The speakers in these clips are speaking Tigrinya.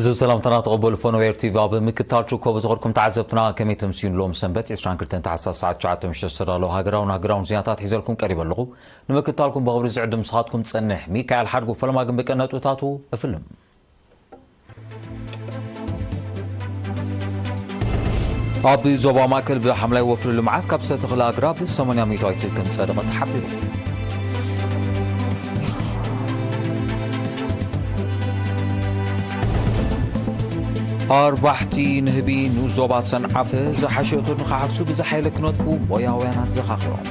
እዚ ሰላምታና ተቐበሉ። ፈነወ ኤር ቲቪ ኣብ ምክትታል ትርከቡ ዝኸድኩም ተዓዘብትና፣ ከመይ ተምስዩን ሎም ሰንበት ዕስራን ክልተን ታሕሳስ ሰዓት ትሽዓተ ምሽት ዝተዳለወ ሃገራውን ሃገራውን ዜናታት ሒዘልኩም ቀሪበ ኣለኹ። ንምክትታልኩም ብኽብሪ ዝዕድም ንስኻትኩም ጸንሕ። ሚካኤል ሓድጉ ፈለማ ግን ብቀነጥብታቱ እፍልም። ኣብ ዞባ ማእከል ብሓምላይ ወፍሪ ልምዓት ካብ ዝተተኽለ ኣግራብ ሰማንያ ሚእታዊት ከም ጸደቐ ተሓቢሩ። ኣርባሕቲ ንህቢ ንዞባ ሰንዓፈ ዝሓሸ እቶት ንኽሓፍሱ ብዝሓይለ ክነጥፉ ሞያውያን ኣዘኻኺሮም።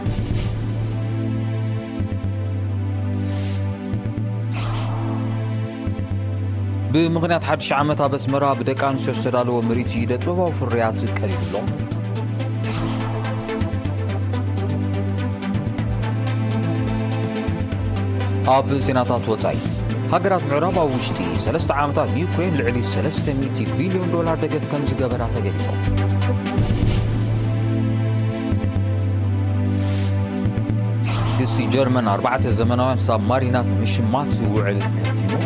ብምኽንያት ሓድሽ ዓመት ኣብ ኣስመራ ብደቂ ኣንስትዮ ዝተዳለወ ምርኢት ኢደ ጥበባዊ ፍርያት ቀሪቡ ኣሎ። ኣብ ዜናታት ወጻኢ፣ ሃገራት ምዕራብ ኣብ ውሽጢ ሰለስተ ዓመታት ንዩክሬን ልዕሊ ሰለስተ ሚእቲ ቢልዮን ዶላር ደገፍ ከም ዝገበራ ተገሊጾም። መንግስቲ ጀርመን ኣርባዕተ ዘመናውያን ሳብማሪናት ምሽማት ዝውዕል ከቲሙ።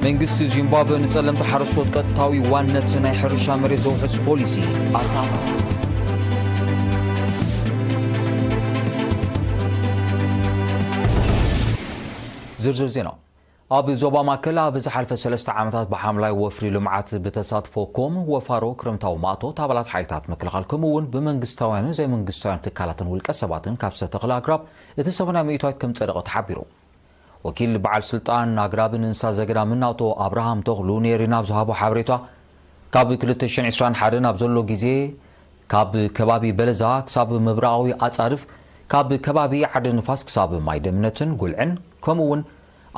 መንግስቲ ዚምባብወ ንጸለምቲ ሓረስቶት ቀጥታዊ ዋነት ናይ ሕርሻ መሬት ዘውሕስ ፖሊሲ ኣታ ዝርዝር ዜና። ኣብ ዞባ ማእከል ኣብ ዝሓልፈ ሰለስተ ዓመታት ብሓምላይ ወፍሪ ልምዓት ብተሳትፎ ኮም ወፋሮ ክረምታዊ ማእቶት ኣባላት ሓይልታት ምክልኻል ከምኡ እውን ብመንግስታውያንን ዘይመንግስታውያን ትካላትን ውልቀ ሰባትን ካብ ዝተተኽለ ኣግራብ እቲ ሰማንያ ሚእታዊት ከም ጸደቐ ተሓቢሩ። ወኪል በዓል ስልጣን ኣግራብን እንስሳ ዘገዳምን ኣቶ ኣብርሃም ተኽሉ ንኤሪና ኣብ ዝሃቦ ሓበሬታ፣ ካብ ክልተ ሽሕን ዕስራን ሓደን ኣብ ዘሎ ግዜ ካብ ከባቢ በለዛ ክሳብ ምብራቓዊ ኣጻርፍ፣ ካብ ከባቢ ዓዲ ንፋስ ክሳብ ማይ ደምነትን ጉልዕን፣ ከምኡ እውን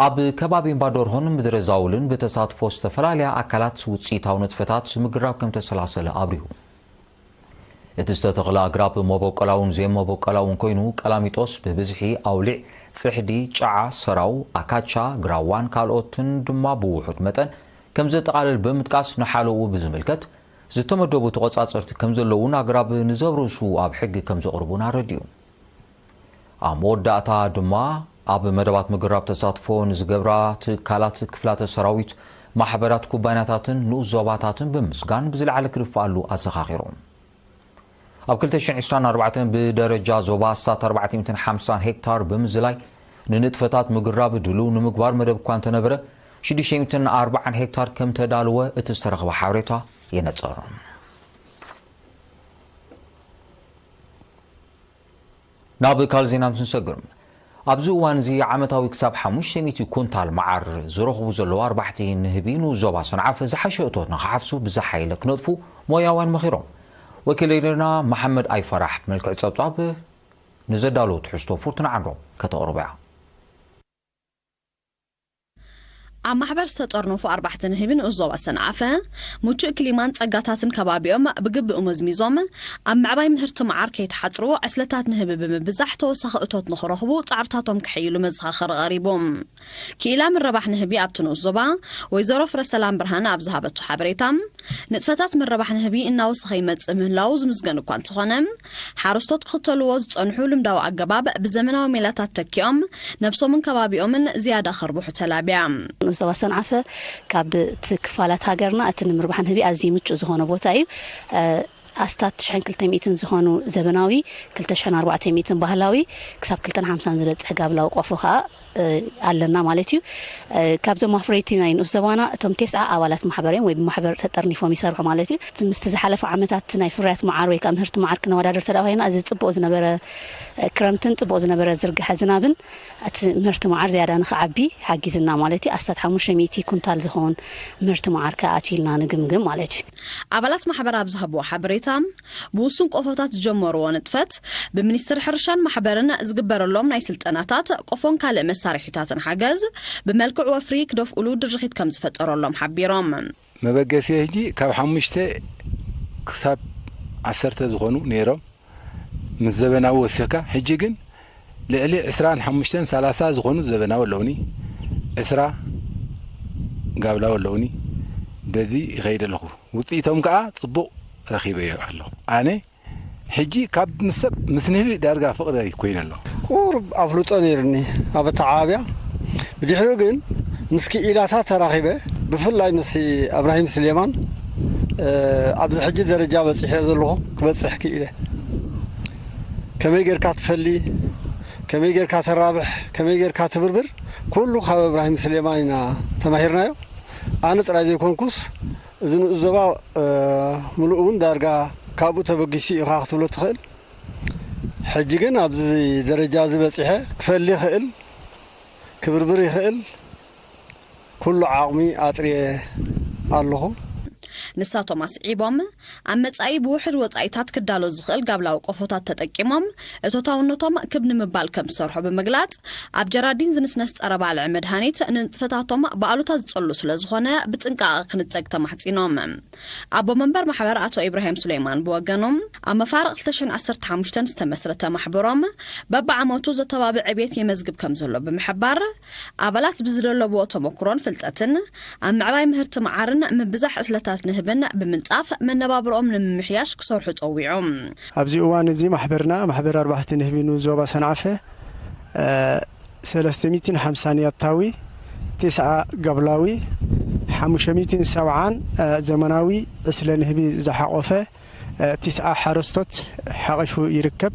ኣብ ከባቢ እምባ ደርሆን ምድረ ዛውልን ብተሳትፎ ዝተፈላለያ ኣካላት ውፅኢታዊ ንጥፈታት ምግራብ ከም ተሰላሰለ ኣብሪሁ። እቲ ዝተተኽለ ኣግራብ መበቆላውን ዘይመበቆላውን ኮይኑ፣ ቀላሚጦስ ብብዝሒ፣ ኣውሊዕ፣ ጽሕዲ፣ ጨዓ፣ ሰራው፣ ኣካቻ፣ ግራዋን ካልኦትን ድማ ብውሑድ መጠን ከም ዘጠቓልል ብምጥቃስ፣ ንሓለኡ ብዝምልከት ዝተመደቡ ተቖጻጸርቲ ከም ዘለውን ኣግራብ ንዘብርሱ ኣብ ሕጊ ከም ዘቕርቡን ኣረዲኡ። ኣብ መወዳእታ ድማ ኣብ መደባት ምግራብ ተሳትፎ ንዝገብራ ትካላት፣ ክፍላተ ሰራዊት፣ ማሕበራት፣ ኩባንያታትን ንኡስ ዞባታትን ብምስጋን ብዝለዓለ ክድፍኣሉ ኣዘኻኺሮም። ኣብ ክልተ ሽሕን ዕስራን ኣርባዕተን ብደረጃ ዞባ ኣስታት ኣርባዕተ ሚእትን ሓምሳን ሄክታር ብምዝላይ ንንጥፈታት ምግራብ ድሉው ንምግባር መደብ እኳ እንተነበረ፣ ሽዱሽተ ሚእትን ኣርባዓን ሄክታር ከም ተዳልወ እቲ ዝተረኽበ ሓበሬታ የነጽር። ናብ ካልእ ዜና ምስ ንሰግር፣ ኣብዚ እዋን እዚ ዓመታዊ ክሳብ ሓሙሽተ ሚእቲ ኩንታል መዓር ዝረኽቡ ዘለዉ ኣርባሕቲ ንህቢ ንኡስ ዞባ ሰንዓፈ ዝሓሸ እቶት ንኽሓፍሱ ብዝሓየለ ክነጥፉ ሞያውያን መኺሮም። ወኪል ኤሪና መሓመድ ኣይፈራሕ ብመልክዕ ጸብጻብ ንዘዳለወ ትሕዝቶ ፉርቱና ዓንዶ ከተቕርቦ እያ። ኣብ ማሕበር ዝተጠርነፉ ኣርባሕቲ ንህቢ ንኡስ ዞባ ሰንዓፈ፣ ምቹእ ክሊማን ጸጋታትን ከባቢኦም ብግብኡ መዝሚዞም፣ ኣብ ምዕባይ ምህርቲ መዓር ከይተሓጽሩ ዕስለታት ንህቢ ብምብዛሕ ተወሳኺ እቶት ንኽረኽቡ ጻዕርታቶም ክሕይሉ መዘኻኸሪ ቀሪቡ። ክኢላ ምረባሕ ንህቢ ኣብቲ ንኡስ ዞባ፣ ወይዘሮ ፍረሰላም ብርሃነ ኣብ ዝሃበቶ ሓበሬታ፣ ንጥፈታት ምረባሕ ንህቢ እናወሰኸ ይመጽእ ምህላዉ ዝምስገን እኳ እንተኾነ፣ ሓረስቶት ክኽተልዎ ዝጸንሑ ልምዳዊ ኣገባብ ብዘመናዊ ሜላታት ተኪኦም፣ ነብሶምን ከባቢኦምን ዝያዳ ከርብሑ ተላብያ። ንኡስ ዞባ ሰንዓፈ ካብ እቲ ክፋላት ሃገርና እቲ ንምርባሕ ንህቢ ኣዝዩ ምቹእ ዝኾነ ቦታ እዩ። እ፣ ኣስታት ትሽዓን ክልተ ሚእትን ዝኾኑ ዘበናዊ፣ ክልተ ሽሕን ኣርባዕተ ሚእትን ባህላዊ፣ ክሳብ ክልተን ሓምሳን ዝበጽሕ ጋብላዊ ቆፎ ከኣ፣ እ፣ ኣለና ማለት እዩ። እ፣ ካብዞም ኣፍረይቲ ናይ ንኡስ ዞባና እቶም ቴስዓ ኣባላት ማሕበር እዮም ወይ ብማሕበር ተጠርኒፎም ይሰርሑ ማለት እዩ። እቲ ምስቲ ዝሓለፈ ዓመታት ናይ ፍርያት መዓር ወይ ከኣ ምህርቲ መዓር ክነወዳደር ተደኣ ኮይና፣ እዚ ጽቡቕ ዝነበረ፣ እ፣ ክረምትን ጽቡቕ ዝነበረ ዝርግሐ ዝናብን እቲ ምህርቲ መዓር ዝያዳ ንኽዓቢ ሓጊዝና ማለት እዩ። ኣስታት ሓሙሽተ ሚእቲ ኩንታል ዝኸውን ምህርቲ መዓር ከኣ ኣትዩልና ንግምግም ማለት እዩ። ኣባላት ማሕበር ኣብ ዝሃብዎ ሓበሬታ፣ ብውሱን ቆፎታት ዝጀመርዎ ንጥፈት፣ ብሚኒስትሪ ሕርሻን ማሕበርን ዝግበረሎም ናይ ስልጠናታት፣ ቆፎን ካልእ መሳርሒታትን ሓገዝ፣ ብመልክዕ ወፍሪ ክደፍኡሉ ድርኺት ከም ዝፈጠረሎም ሓቢሮም። መበገሲ ሕጂ ካብ ሓሙሽተ ክሳብ ዓሰርተ ዝኾኑ ነይሮም፣ ምስ ዘበናዊ ወሲኽካ። ሕጂ ግን ልዕሊ ዕስራን ሓሙሽተን ሰላሳ ዝኾኑ ዘበናዊ ኣለውኒ፣ ዕስራ ጋብላዊ ኣለውኒ። በዚ ይኸይድ ኣለኹ። ውፅኢቶም ከዓ ፅቡቕ ረኺበዮ ኣለኹ። ኣነ ሕጂ ካብ ምስ ሰብ ምስ ንህቢ ዳርጋ ፍቕሪ ኮይነ ኣለኹ። ቁሩብ ኣፍልጦ ነይሩኒ ኣብ ኣተዓባብያ። ብድሕሪኡ ግን ምስ ክኢላታት ተራኺበ፣ ብፍላይ ምስ እብራሂም ስሌማን፣ እ፣ ኣብዚ ሕጂ ደረጃ በጺሐ ዘለኹ ክበጽሕ ክኢለ። ከመይ ጌርካ ትፈሊ፣ ከመይ ጌርካ ተራብሕ፣ ከመይ ጌርካ ትብርብር፣ ኩሉ ካብ እብራሂም ስሌማን ኢና ተማሂርናዮ። ኣነ ጥራይ ዘይኮንኩስ፣ እዚ ንኡስ ዞባ፣ እ፣ ምሉእ እውን ዳርጋ ካብኡ ተበጊሱ ኢኻ ክትብሎ ትኽእል። ሕጂ ግን ኣብዚ ደረጃ እዚ በጺሐ ክፈሊ ይኽእል፣ ክብርብር ይኽእል፣ ኩሉ ዓቕሚ ኣጥርየ ኣለኹ። ንሳቶም ኣስዒቦም፣ ኣብ መጻኢ ብውሑድ ወጻኢታት ክዳሎ ዝኽእል ጋብላዊ ቆፎታት ተጠቂሞም እቶታውነቶም ክብ ንምባል ከም ዝሰርሑ ብምግላጽ፣ ኣብ ጀራዲን ዝንስነስ ጸረ ባልዕ መድሃኒት ንንጥፈታቶም ብኣሉታ ዝጸሉ ስለ ዝኾነ ብጥንቃቐ ክንጸግ ተማሕጺኖም። ኣቦ መንበር ማሕበር ኣቶ ኢብራሂም ሱሌማን ብወገኖም፣ ኣብ መፋርቕ ክልተ ሽሕን ዓሰርተ ሓሙሽተን ዝተመስረተ ማሕበሮም በብዓመቱ ዘተባብዕ ዕቤት የመዝግብ ከም ዘሎ ብምሕባር፣ ኣባላት ብዝደለብዎ ተመክሮን ፍልጠትን ኣብ ምዕባይ ምህርቲ መዓርን ምብዛሕ ዕስለታት ንህብን ብምንጻፍ መነባብሮኦም ንምምሕያሽ ክሰርሑ ጸዊዖም። ኣብዚ እዋን እዚ ማሕበርና፣ ማሕበር ኣርባሕቲ ንህቢ ንኡስ ዞባ ሰንዓፈ፣ እ፣ ሰለስተ ሚእትን ሓምሳን ያታዊ፣ ትስዓ ጋብላዊ፣ ሓሙሽተ ሚእትን ሰብዓን፣ እ፣ ዘመናዊ ዕስለ ንህቢ ዝሓቖፈ፣ እ፣ ትስዓ ሓረስቶት ሓቒፉ ይርከብ።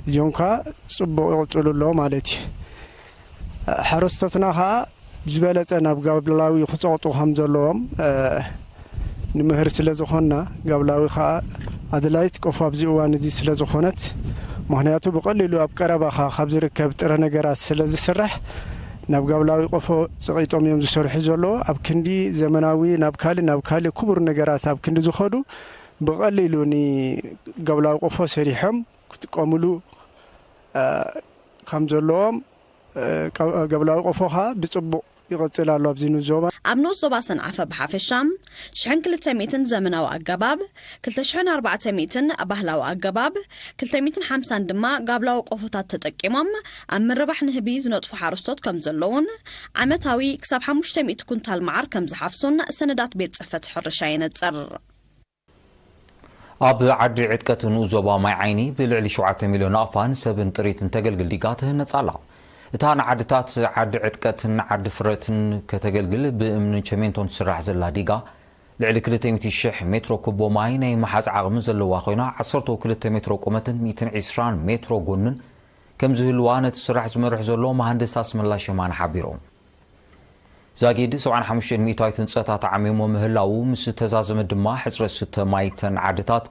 እዚኦም ከኣ ጽቡቕ ይቕጽሉ ኣለዉ ማለት እዩ። እ፣ ሓረስቶትና ከኣ ዝበለጸ ናብ ጋብላዊ ክጸቕጡ ከም ዘለዎም፣ እ፣ ንምህር ስለ ዝኾንና፣ ጋብላዊ ከኣ ኣድላይት ቆፎ ኣብዚ እዋን እዚ ስለ ዝኾነት፣ ምኽንያቱ ብቐሊሉ ኣብ ቀረባኻ ካብ ዝርከብ ጥረ ነገራት ስለ ዝስራሕ፣ ናብ ጋብላዊ ቆፎ ጽቒጦም እዮም ዝሰርሑ ዘለዉ። ኣብ ክንዲ ዘመናዊ ናብ ካልእ፣ ናብ ካልእ ክቡር ነገራት ኣብ ክንዲ ዝኸዱ፣ ብቐሊሉ ንጋብላዊ ቆፎ ሰሪሖም ክጥቀሙሉ፣ እ፣ ከም ዘለዎም፣ እ፣ ጋ-፣ ጋብላዊ ቆፎ ከኣ ብጽቡቕ ይቕጽል ኣሎ ኣብዚ ንኡስ ዞባ። ኣብ ንኡስ ዞባ ሰንዓፈ ብሓፈሻ፣ ሽሕን ክልተ ሚእትን ዘመናዊ ኣገባብ፣ ክልተ ሽሕን ኣርባዕተ ሚእትን ባህላዊ ኣገባብ፣ ክልተ ሚእትን ሓምሳን ድማ ጋብላዊ ቆፎታት ተጠቂሞም ኣብ ምርባሕ ንህቢ ዝነጥፉ ሓረስቶት ከም ዘለዉን፣ ዓመታዊ ክሳብ ሓሙሽተ ሚእቲ ኩንታል መዓር ከም ዝሓፍሱን ሰነዳት ቤት ጽሕፈት ሕርሻ የነጽር። ኣብ ዓዲ ዕጥቀት ንኡስ ዞባ ማይ ዓይኒ ብልዕሊ ሸውዓተ ሚልዮን ኣፋን ሰብን ጥሪትን ተገልግል ዲጋ ትህነጽ ኣላ። እታ ንዓድታት ዓዲ ዕጥቀትን ዓዲ ፍረትን ከተገልግል ብእምንን ቸሜንቶን ትስራሕ ዘላ ዲጋ፣ ልዕሊ ክልተ ሚእቲ ሽሕ ሜትሮ ኩቦ ማይ ናይ ምሓዝ ዓቕሚ ዘለዋ ኮይና፣ ዓሰርተ ክልተ ሜትሮ ቁመትን ሚእትን ዕስራን ሜትሮ ጎንን ከም ዝህልዋ ነቲ ስራሕ ዝመርሕ ዘሎ መሃንድስ ኣስመላሽ የማነ ሓቢሩ። ዛጊድ ሰብዓን ሓሙሽተን ሚእታዊት ህንጸታት ዓሚሞ ምህላዉ ምስ ተዛዘመ ድማ፣ ሕጽረት ስተ ማይ እተን ዓድታት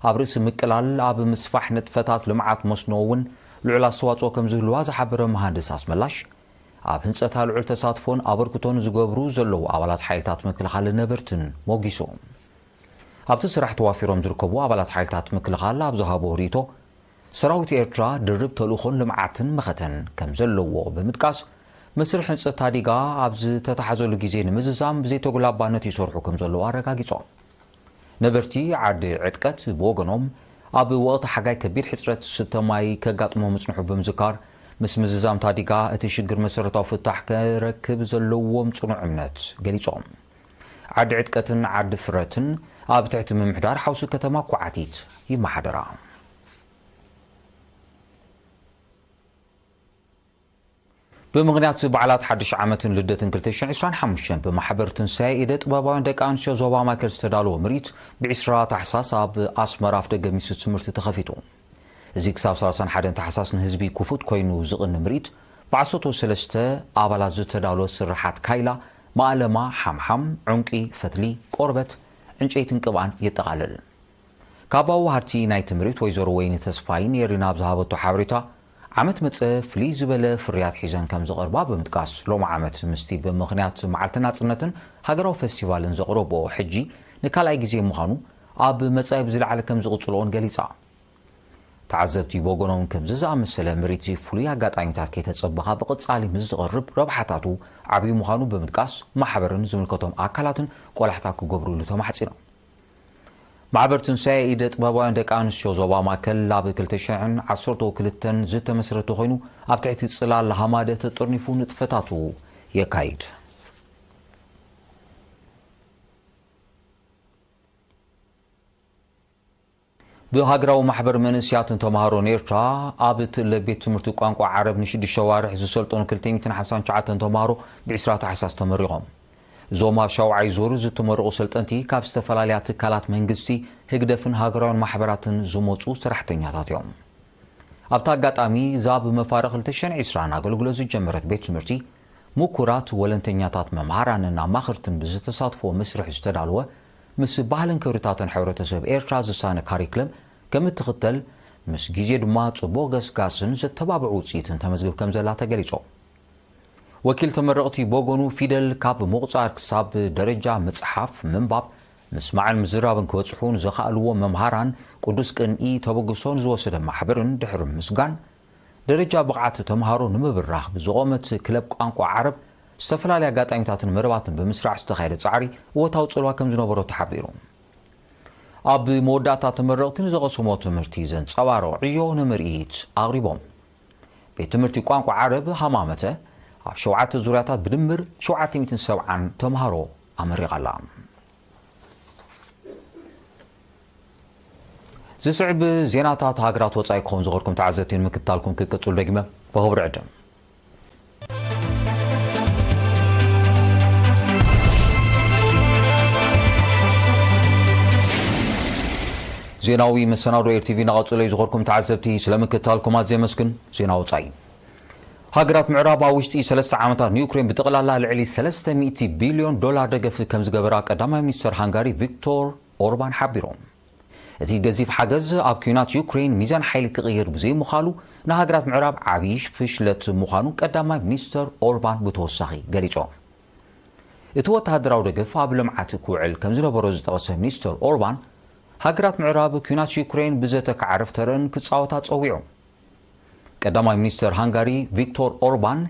ኣብ ርእሲ ምቅላል፣ ኣብ ምስፋሕ ንጥፈታት ልምዓት መስኖ እውን ልዑል ኣስተዋጽኦ ከም ዝህልዋ ዝሓበረ መሃንድስ ኣስመላሽ፣ ኣብ ህንጸታ ልዑል ተሳትፎን ኣበርክቶን ዝገብሩ ዘለዉ ኣባላት ሓይልታት ምክልኻልን ነበርትን ሞጊሱ። ኣብቲ ስራሕ ተዋፊሮም ዝርከቡ ኣባላት ሓይልታት ምክልኻል ኣብ ዝሃቦ ርእይቶ፣ ሰራዊት ኤርትራ ድርብ ተልእኾን ልምዓትን መኸተን ከም ዘለዎ ብምጥቃስ፣ መስርሕ ህንጸት ታዲጋ ኣብ ዝተታሕዘሉ ግዜ ንምዝዛም ብዘይተጉላባነት ይሰርሑ ከም ዘለዉ ኣረጋጊጾም። ነበርቲ ዓዲ ዕጥቀት ብወገኖም፣ ኣብ ወቕቲ ሓጋይ ከቢድ ሕጽረት ስተ ማይ ከጋጥሞ ምጽንሑ ብምዝካር፣ ምስ ምዝዛም ታዲጋ እቲ ሽግር መሰረታዊ ፍታሕ ክረክብ ዘለዎም ጽኑዕ እምነት ገሊጾም። ዓዲ ዕጥቀትን ዓዲ ፍረትን ኣብ ትሕቲ ምምሕዳር ሓውሲ ከተማ ኳዕቲት ይመሓደራ። ብምኽንያት በዓላት ሓድሽ ዓመትን ልደትን ክልተ ሽሕን ዕስራን ሓሙሽተን ብማሕበር ትንሳኤ ኢደ ጥበባውያን ደቂ ኣንስትዮ ዞባ ማእከል ዝተዳለወ ምርኢት ብዕስራ ታሕሳስ ኣብ ኣስመራ ኣፍደገ ሚኒስትሪ ትምህርቲ ተኸፊቱ። እዚ ክሳብ ሰላሳን ሓደን ታሕሳስ ንህዝቢ ክፉት ኮይኑ ዝቕኒ ምርኢት፣ ብዓሰርተ ሰለስተ ኣባላት ዝተዳለወ ስርሓት ካይላ፣ ማእለማ፣ ሓምሓም፣ ዕንቂ፣ ፈትሊ፣ ቆርበት፣ ዕንጨይትን ቅብኣን የጠቓልል። ካብ ኣዋሃድቲ ናይቲ ምርኢት ወይዘሮ ወይኒ ተስፋይን የሪና ኣብ ዝሃበቶ ሓበሬታ፣ ዓመት መጸ ፍልይ ዝበለ ፍርያት ሒዘን ከም ዝቐርባ ብምጥቃስ፣ ሎሚ ዓመት ምስቲ ብምኽንያት መዓልቲ ናጽነትን ሃገራዊ ፈስቲቫልን ዘቕረብኦ ሕጂ ንካልኣይ ግዜ ምዃኑ፣ ኣብ መጻኢ ብዝለዓለ ከም ዝቕጽልኦን ገሊጻ። ተዓዘብቲ ብወገኖም፣ ከምዚ ዝኣመሰለ ምርኢት ፍሉይ ኣጋጣሚታት ከይተጸበኻ ብቐጻሊ ምስ ዝቐርብ ረብሓታቱ ዓብዪ ምዃኑ ብምጥቃስ፣ ማሕበርን ዝምልከቶም ኣካላትን ቆላሕታ ክገብሩሉ ተማሕጺኖም። ማሕበር ትንሳኤ ኢደ ጥበባውያን ደቂ ኣንስትዮ ዞባ ማእከል ኣብ ክልተ ሽሕን ዓሰርተ ክልተን ዝተመስረተ ኮይኑ፣ ኣብ ትሕቲ ጽላል ሃማደ ተጠርኒፉ ንጥፈታቱ የካይድ። ብሃገራዊ ማሕበር መንእስያትን ተምሃሮን ኤርትራ ኣብ እትእለ ቤት ትምህርቲ ቋንቋ ዓረብ ንሽዱሽተ ኣዋርሕ ዝሰልጠኑ ክልተ ሚእትን ሓምሳን ትሽዓተን ተምሃሮ ብ ዕስራ ታሕሳስ ተመሪቖም። እዞም ኣብ ሻውዓይ ዙር ዝተመረቑ ሰልጠንቲ ካብ ዝተፈላለያ ትካላት መንግስቲ፣ ህግደፍን ሃገራውያን ማሕበራትን ዝመጹ ሰራሕተኛታት እዮም። ኣብቲ ኣጋጣሚ፣ እዛ ብመፋርቕ ክልተ ሽሕን ዕስራን ኣገልግሎት ዝጀመረት ቤት ትምህርቲ፣ ምኩራት ወለንተኛታት መምሃራንን ኣማኸርትን ብዝተሳትፎ መስርሕ ዝተዳለወ፣ ምስ ባህልን ክብርታትን ሕብረተሰብ ኤርትራ ዝሳነ ካሪክለም ከም እትኽተል፣ ምስ ግዜ ድማ ጽቡቕ ገስጋስን ዘተባብዕ ውጽኢትን ተመዝግብ ከም ዘላ ተገሊጹ። ወኪል ተመረቕቲ ብወገኑ፣ ፊደል ካብ ምቑጻር ክሳብ ደረጃ ምጽሓፍ፣ ምንባብ፣ ምስማዕን ምዝራብን ክበጽሑ ንዘኻእልዎ መምሃራን፣ ቅዱስ ቅንኢ ተበግሶ ንዝወሰደ ማሕበርን ድሕሪ ምስጋን፣ ደረጃ ብቕዓት ተምሃሮ ንምብራኽ ብዝቖመት ክለብ ቋንቋ ዓረብ፣ ዝተፈላለየ ኣጋጣሚታትን መደባትን ብምስራዕ ዝተኻየደ ጻዕሪ እወታዊ ጽልዋ ከም ዝነበሮ ተሓቢሩ። ኣብ መወዳእታ፣ ተመረቕቲ ንዝቐሰሞ ትምህርቲ ዘንጸባርቕ ዕዮ ንምርኢት ኣቕሪቦም። ቤት ትምህርቲ ቋንቋ ዓረብ ሃማመተ ኣብ ሸውዓተ ዙርያታት ብድምር ሸውዓተ ሚእትን ሰብዓን ተምሃሮ ኣመሪቓ ኣላ። ዝስዕብ ዜናታት ሃገራት ወጻኢ ክኸውን ዝኸድኩም ተዓዘብቲ ንምክትታልኩም ክቅጽሉ ደግመ ብኽብሪ ዕድም። ዜናዊ መሰናዶ ኤር ቲ ቪ እናቐጸለ እዩ ዝኸድኩም ተዓዘብቲ ስለምክትታልኩም ኣዝየ የመስግን። ዜና ወጻኢ። ሃገራት ምዕራብ ኣብ ውሽጢ ሰለስተ ዓመታት ንዩክሬን ብጠቕላላ ልዕሊ ሰለስተ ሚእቲ ቢልዮን ዶላር ደገፍ ከም ዝገበራ ቀዳማይ ሚኒስተር ሃንጋሪ ቪክቶር ኦርባን ሓቢሮም። እቲ ገዚፍ ሓገዝ ኣብ ኲናት ዩክሬን ሚዛን ሓይሊ ክቕይር ብዘይምዃሉ ንሃገራት ምዕራብ ዓብዪ ፍሽለት ምዃኑ ቀዳማይ ሚኒስተር ኦርባን ብተወሳኺ ገሊጾም። እቲ ወተሃደራዊ ደገፍ ኣብ ልምዓት ክውዕል ከም ዝነበሮ ዝጠቐሰ ሚኒስተር ኦርባን፣ ሃገራት ምዕራብ ኲናት ዩክሬን ብዘተ ክዓርፍ ተረን ክጻወታ ጸዊዑ። ቀዳማይ ሚኒስተር ሃንጋሪ ቪክቶር ኦርባን፣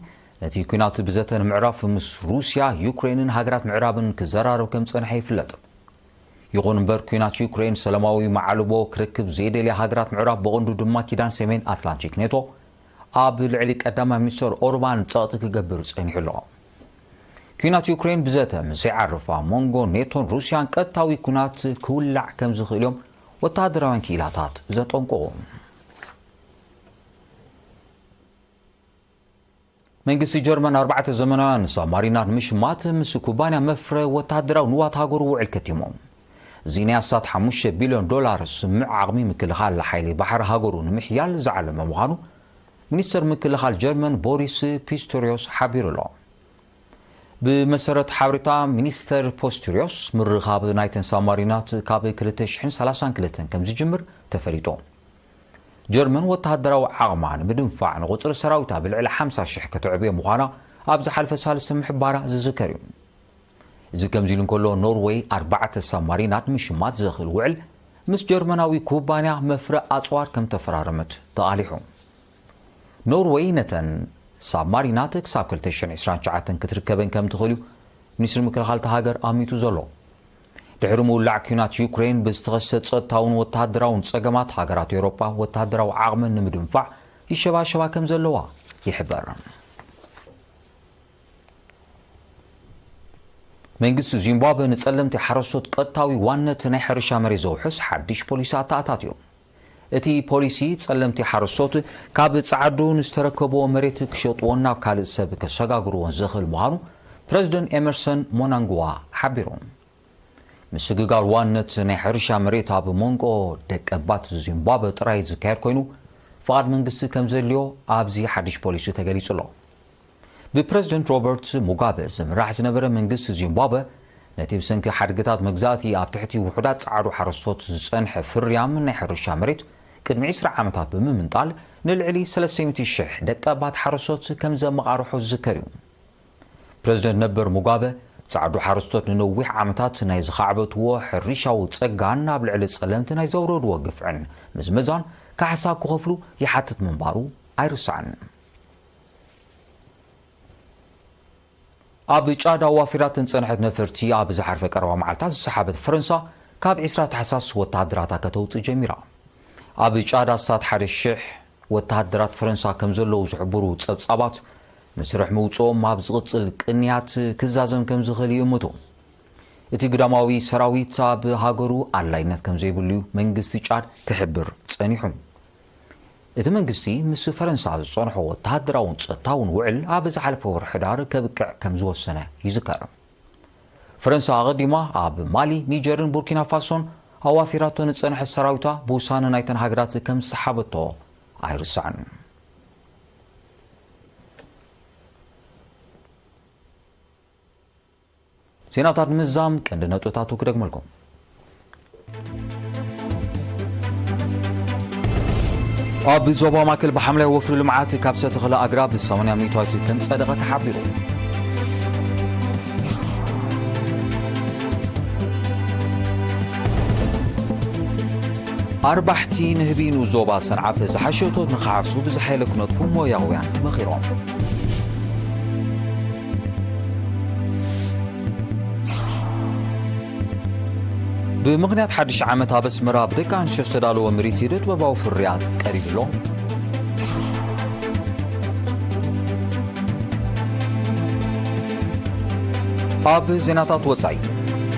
ነቲ ኲናት ብዘተ ንምዕራፍ ምስ ሩስያ፣ ዩክሬንን ሃገራት ምዕራብን ክዘራረብ ከም ዝጸንሐ ይፍለጥ። ይኹን እምበር፣ ኲናት ዩክሬን ሰላማዊ መዓልቦ ክረክብ ዘይደልያ ሃገራት ምዕራብ፣ ብቐንዱ ድማ ኪዳን ሰሜን ኣትላንቲክ ኔቶ፣ ኣብ ልዕሊ ቀዳማይ ሚኒስተር ኦርባን ጸቕጢ ክገብር ጸኒሑ ኣሎ። ኲናት ዩክሬን ብዘተ ምስ ዘይዓርፍ፣ ኣብ መንጎ ኔቶን ሩስያን ቀጥታዊ ኲናት ክውላዕ ከም ዝኽእል እዮም ወተሃደራውያን ክኢላታት ዘጠንቅቑ። መንግስቲ ጀርመን ኣርባዕተ ዘመናውያን ሳብማሪናት ንምሽማት ምስ ኩባንያ መፍረ ወተሃደራዊ ንዋት ሃገሩ ውዕል ከቲሞም። እዚ ናይ ኣስታት ሓሙሽተ ቢልዮን ዶላር ስምዕ ዓቕሚ ምክልኻል ሓይሊ ባሕሪ ሃገሩ ንምሕያል ዝዓለመ ምዃኑ ሚኒስተር ምክልኻል ጀርመን ቦሪስ ፒስቶሪዮስ ሓቢሩ ኣሎ። ብመሰረት ሓበሬታ ሚኒስተር ፖስቱሪዮስ፣ ምርኻብ ናይተን ሳብማሪናት ካብ ክልተ ሽሕን ሰላሳን ክልተን ከም ዝጅምር ተፈሊጡ። ጀርመን ወተሃደራዊ ዓቕማ ንምድንፋዕ ንቑጽሪ ሰራዊታ ብልዕሊ ሓምሳ ሽሕ ከተዕብዮ ምዃና ኣብ ዝሓለፈ ሳልስቲ ምሕባራ ዝዝከር እዩ። እዚ ከምዚ ኢሉ እንከሎ፣ ኖርወይ ኣርባዕተ ሳብማሪናት ምሽማት ዘኽእል ውዕል ምስ ጀርመናዊ ኩባንያ መፍረ ኣጽዋር ከም ተፈራረመት ተቓሊሑ። ኖርወይ ነተን ሳብማሪናት ክሳብ ክልተ ሽሕን ዕስራን ትሽዓተን ክትርከበን ከም ትኽእል እዩ ሚኒስትሪ ምክልኻል እታ ሃገር ኣሚቱ ዘሎ። ድሕሪ ምውላዕ ኲናት ዩክሬን ብዝተኸስተ ጸጥታውን ወተሃደራውን ጸገማት፣ ሃገራት ኤውሮጳ ወተሃደራዊ ዓቕመን ንምድንፋዕ ይሸባሸባ ከም ዘለዋ ይሕበር። መንግስቲ ዚምባብወ ንጸለምቲ ሓረስቶት ቀጥታዊ ዋነት ናይ ሕርሻ መሬት ዘውሕስ ሓድሽ ፖሊሲ ኣተኣታትዩ። እቲ ፖሊሲ፣ ጸለምቲ ሓረስቶት ካብ ጻዕዱ ንዝተረከብዎ መሬት ክሸጥዎን ናብ ካልእ ሰብ ከሰጋግርዎን ዘኽእል ምዃኑ ፕረዚደንት ኤመርሰን ሞናንግዋ ሓቢሩ። ምስግጋር ዋነት ናይ ሕርሻ መሬት ኣብ መንጎ ደቀባት ዚምባብወ ጥራይ ዝካየድ ኮይኑ፣ ፍቓድ መንግስቲ ከም ዘድልዮ ኣብዚ ሓድሽ ፖሊሲ ተገሊጹ ኣሎ። ብፕረዚደንት ሮበርት ሙጋበ ዝምራሕ ዝነበረ መንግስቲ ዚምባብወ፣ ነቲ ብሰንኪ ሓድግታት መግዛእቲ ኣብ ትሕቲ ውሑዳት ጻዕዱ ሓረስቶት ዝጸንሐ ፍርያም ናይ ሕርሻ መሬት ቅድሚ ዕስራ ዓመታት ብምምንጣል፣ ንልዕሊ ሰለስተ ሚእቲ ሽሕ ደቀባት ሓረስቶት ከም ዘመቓርሖ ዝዝከር እዩ። ፕረዚደንት ነበር ሙጋበ፣ ጻዕዱ ሓረስቶት ንነዊሕ ዓመታት ናይ ዝኻዕበትዎ ሕርሻዊ ጸጋን ኣብ ልዕሊ ጸለምቲ ናይ ዘውረድዎ ግፍዕን ምዝመዛን ካሕሳ ክኸፍሉ ይሓትት ምንባሩ ኣይርሳዕን። ኣብ ጫድ ኣዋፊራተን ዝጸንሐት ነፈርቲ ኣብ ዝሓለፈ ቀረባ መዓልታት ዝሰሓበት ፈረንሳ፣ ካብ ዕስራ ታሕሳስ ወተሃደራታ ከተውጽእ ጀሚራ። ኣብ ጫድ ኣስታት ሓደ ሽሕ ወተሃደራት ፈረንሳ ከም ዘለዉ ዝሕብሩ ጸብጻባት፣ መስርሕ ምውጽኦም ኣብ ዝቕጽል ቅንያት ክዛዘም ከም ዝኽእል ይእምቱ። እቲ ግዳማዊ ሰራዊት ኣብ ሃገሩ ኣድላይነት ከም ዘይብሉ እዩ መንግስቲ ጫድ ክሕብር ጸኒሑ። እቲ መንግስቲ ምስ ፈረንሳ ዝጸንሖ ወተሃደራውን ጸጥታውን ውዕል ኣብ ዝሓለፈ ወርሒ ሕዳር ከብቅዕ ከም ዝወሰነ ይዝከር። ፈረንሳ ኣቐዲማ ኣብ ማሊ፣ ኒጀርን ቡርኪና ፋሶን ኣዋፊራቶ ንጸንሐት ሰራዊታ ብውሳነ ናይተን ሃገራት ከም ዝሰሓበቶ ኣይርሳዕን። ዜናታት ምዛም ቀንዲ ነጥብታቱ ክደግመልኩም። ኣብ ዞባ ማእከል ብሓምላይ ወፍሪ ልምዓት ካብ ዝተተኽለ ኣግራብ ሰማንያ ሚእታዊት ከም ጸደቐ ተሓቢሩ። ኣርባሕቲ ንህቢ ንኡስ ዞባ ሰንዓፈ ዝሓሸ እቶት ንኽሓፍሱ ብዝሓየለ ክነጥፉ ሞያውያን መኺሮም። ብምኽንያት ሓድሽ ዓመት ኣብ ኣስመራ ብደቂ ኣንስትዮ ዝተዳለወ ምርኢት ኢደ ጥበባዊ ፍርያት ቀሪቡ ኣሎ። ኣብ ዜናታት ወጻኢ፣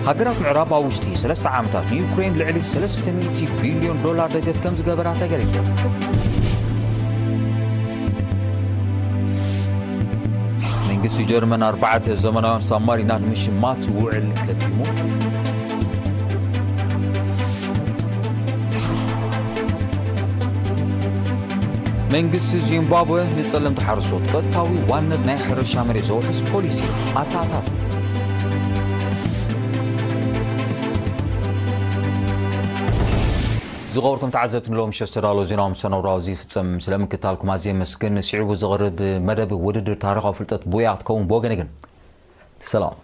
ሃገራት ምዕራብ ኣብ ውሽጢ ሰለስተ ዓመታት ንዩክሬን ልዕሊ ሰለስተ ሚእቲ ቢልዮን ዶላር ደገፍ ከም ዝገበራ ተገሊጹ። መንግስቲ ጀርመን ኣርባዕተ ዘመናውያን ሳብማሪናት ንምሽማት ውዕል ከቲሙ። መንግስቲ ዚምባብወ ንጸለምቲ ሓረስቶት ቀጥታዊ ዋንነት ናይ ሕርሻ መሬት ዘውሕስ ፖሊሲ ኣተኣታቱ። ዝኸበርኩም ተዓዘብቲ፣ ንሎሚ ምሸት ዝተዳለወ ዜናዊ መሰናድኦ ኣብዚ ይፍጸም። ስለ ምክትታልኩም ኣዝየ የመስግን። ስዒቡ ዝቐርብ መደብ ውድድር ታሪኻዊ ፍልጠት ቡያ ክትከውን ብወገነ ግን ሰላም።